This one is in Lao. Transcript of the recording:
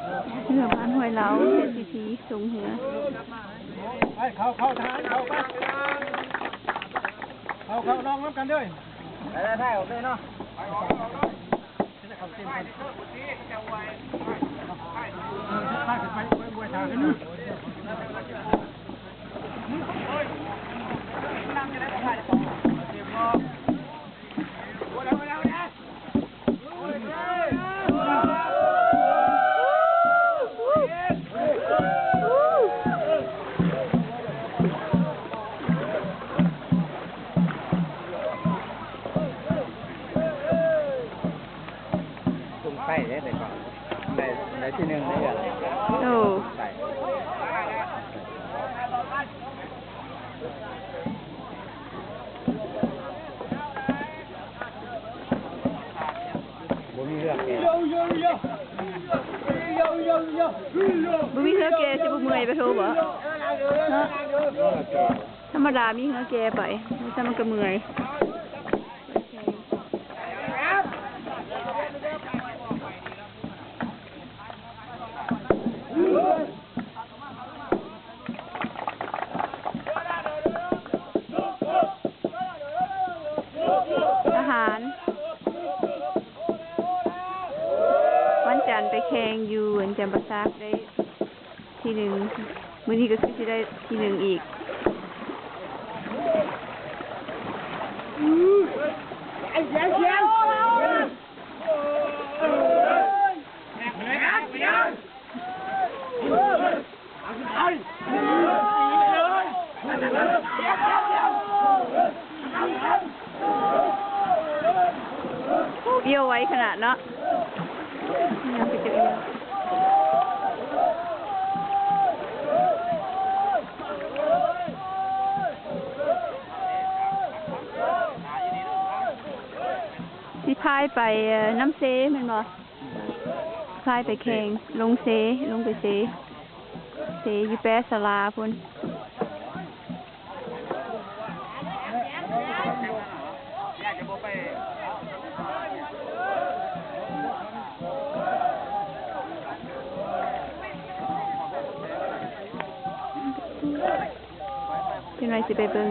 ເຮືອບ້ານຫ້ວຍລາວ ເຈຊີພີ ສົ່ງເຮືອ. ໄປ ເຂົ້າ ເຂົ້າ ທະຫານ ເຂົ້າ ໄປ ເຂົ້າ ເຂົ້າ ລອງນຳກັນເດີ. ໄປ ໄປ ອອກເລີຍເນາະ. ສຸງໄຕ້ເດ້ ແຕ່ກ່ອນໄດ້ ໄດ້ທີໜຶ່ງເດ້. ໂອ້ ສຸງໄຕ້ ບໍ່ມີເຮືອແກ່ ບໍ່ມີເຮືອແກ່ຊິບໍ່ເມື່ອຍປະໂທບໍ່? ເນາະ ທຳມະດາມີເຮືອແກ່ໄປ ແຕ່ມັນກໍເມື່ອຍ. ທະຫານ ວັນຈັນໄປແຂ່ງຢູ່ອັນຈຳປາສັກ ໄດ້ທີໜຶ່ງ ມື້ນີ້ກໍຄືຊິໄດ້ທີໜຶ່ງອີກ. ໂອ້ ປ່ຽວໄວຂະໜາດເນາະ. ຊິພາຍໄປ ເອີ ນ້ຳເຊແມ່ນບໍ່? ພາຍໄປແຂ່ງ ລົງເຊ ລົງໄປເຊ ເຊຢູ່ແປສາລາພຸ້ນ. ຈັ່ງໃດຊິໄປເບິ່ງ.